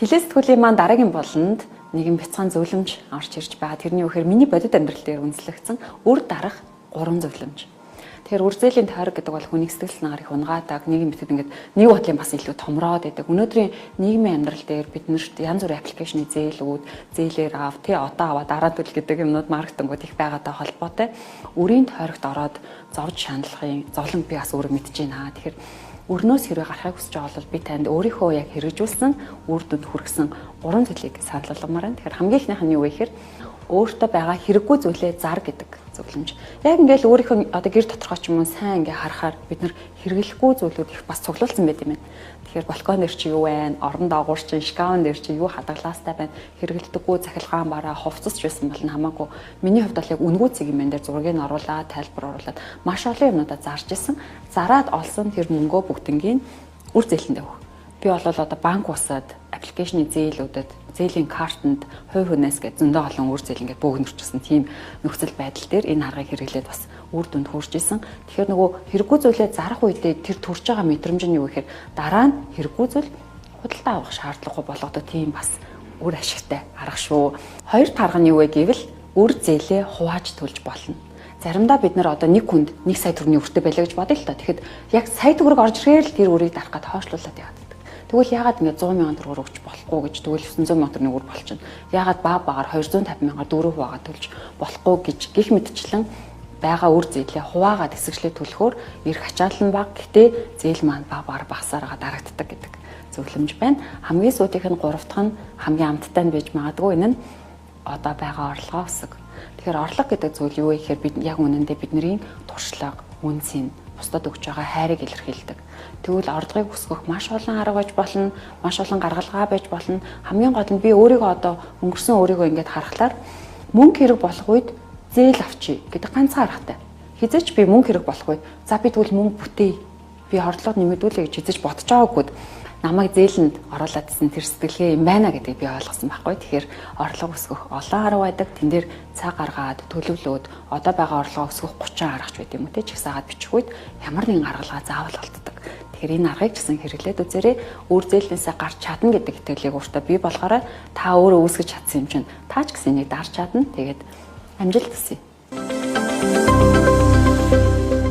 Тэлээ сэтгүүлийн маань дараагийн болонд нэгэн бяцхан зөвлөмж орж ирж байгаа. Тэрний үхээр миний бодит амьдрал дээр үндэслэгдсэн үр дарах 3 зөвлөмж. Тэгэхээр үр зээлийн тойрог гэдэг бол хүний сэтгэл санаагаар их унгаадаг, нийгэм битэд ингээд нэг бодлын бас илүү томроод байдаг. Өнөөдрийн нийгмийн амьдрал дээр бид нарт янз бүрийн аппликейшны зээлүүд, зээлээр ав, тий одоо аваа дараа төл гэдэг юмнууд маркетингууд их байгаатай холбоотой. Үрийн тойрогт ороод зовж шаналлахын зовлон би бас өөрөө мэдэж байна. Тэгэхээр өрнөөс хэрвээ гарахыг хүсэж байгаа бол би танд өөрийнхөө яг хэрэгжүүлсэн, үр дүнд хүргэсэн 3 зүйлийг санал болгомоор байна. Тэгэхээр хамгийн эхнийх нь юу вэ гэхээр өөртөө байгаа хэрэггүй зүйлээ зар гэдэг зөвлөмж. Яг ингээл өөрийнхөө одоо гэр доторхоо ч юм уу сайн ингээ харахаар бид нар хэрэглэхгүй зүйлүүд их бас цуглуулсан байт юм байна. Тэгэхээр балкон дээр чи юу байна, орон доогуур чи, шкафн дээр чи юу хадгалаастай байна, хэрэглэдэггүй цахилгаан бараа, хувцас ч байсан бол хамаагүй. Миний хувьд бол яг үнэгүй цэг юм байна дээр зургийг нь оруулаад, тайлбар оруулаад маш олон юмнуудаа зарж исэн. Зараад олсон тэр мөнгөө бүгднгийн үр зээлэндээ өгөх. Би бол одоо банк усад аппликейшны зээлүүдэд, зээлийн картанд хувь хүнээс гэж зөндөө олон үр зээл ингээд бөөгнөрчихсөн тийм нөхцөл байдал дээр энэ аргыг хэрэглээд бас үр дүнд хүрч исэн. Тэгэхээр нөгөө хэрэггүй зүйлээ зарах үедээ тэр төрж байгаа мэдрэмж нь юу гэхээр дараа нь хэрэггүй зүйл худалдаа авах шаардлагагүй болгодог тийм бас үр ашигтай арга шүү. Хоёр дахь арга нь юу вэ гэвэл үр зээлээ хувааж төлж болно. Заримдаа бид нар одоо нэг хүнд 1 сая төгрөгийн өртөө байлаа гэж бодъё л та. Тэгэхэд яг сая төгрөг орж ирэхээр л тэр үрийг дарах гад хойшлуулад яваад. Тэгвэл яагаад ингэ 100 мянган төгрөг өгч болохгүй гэж, тэгвэл 900 мянган төгрөгийн үр болчихно. Яагаад баг багаар 250 мянгаар дөрөв хуваагаад төлж болохгүй гэж гих мэтчлэн байгаа үр зээлээ хуваагаад хэсэгчлээ төлөхөөр эрх ачаал нь бага, гэтээ зээл маань баг багаар багасаараа дарагддаг гэдэг зөвлөмж байна. Хамгийн сүүлийнх нь гурав дахь нь хамгийн амттай нь байж магадгүй, энэ нь одоо байгаа орлогоо өсөг. Тэгэхээр орлого гэдэг зүйл юу вэ гэхээр бид яг үнэндээ бидний туршлага, үн цэн, бусдад өгч байгаа хайрыг илэрхийлдэг. Тэгвэл орлогыг өсгөх маш олон арга байж болно, маш олон гаргалгаа байж болно. Хамгийн гол нь би өөрийгөө одоо өнгөрсөн өөрийгөө ингээд харахлаар мөнгө хэрэг болох үед зээл авчий гэдэг ганцхан аргатай. Хизээч би мөнгө хэрэг болох үед за би тэгвэл мөнгө бүтээе. Би орлого нэмэгдүүлэе гэж хизээч бодож байгаагүй. Намайг зээлэнд оруулаадсэн тэр сэтгэлгээ юм байна гэдгийг би ойлгосон байхгүй. Тэгэхээр орлого өсгөх олон арга байдаг. Тэн дээр цаг гаргаад төлөвлөөд одоо байгаа орлогоо өсгөх 30 аргач байд юм уу те. Чигсаагаад бичих үед ямар нэгэн аргалгаа заавал олддог. Тэгэхээр энэ аргыг ч гэсэн хэрэглээд үзээрэй. Үр зээлнээсээ гарч чадна гэдэг итгэлийг өөртөө бий болгоорой. Та өөрөө үүсгэж чадсан юм чинь та ч гэсэн энийг дарж чадна. Тэгээд амжилт хүсье.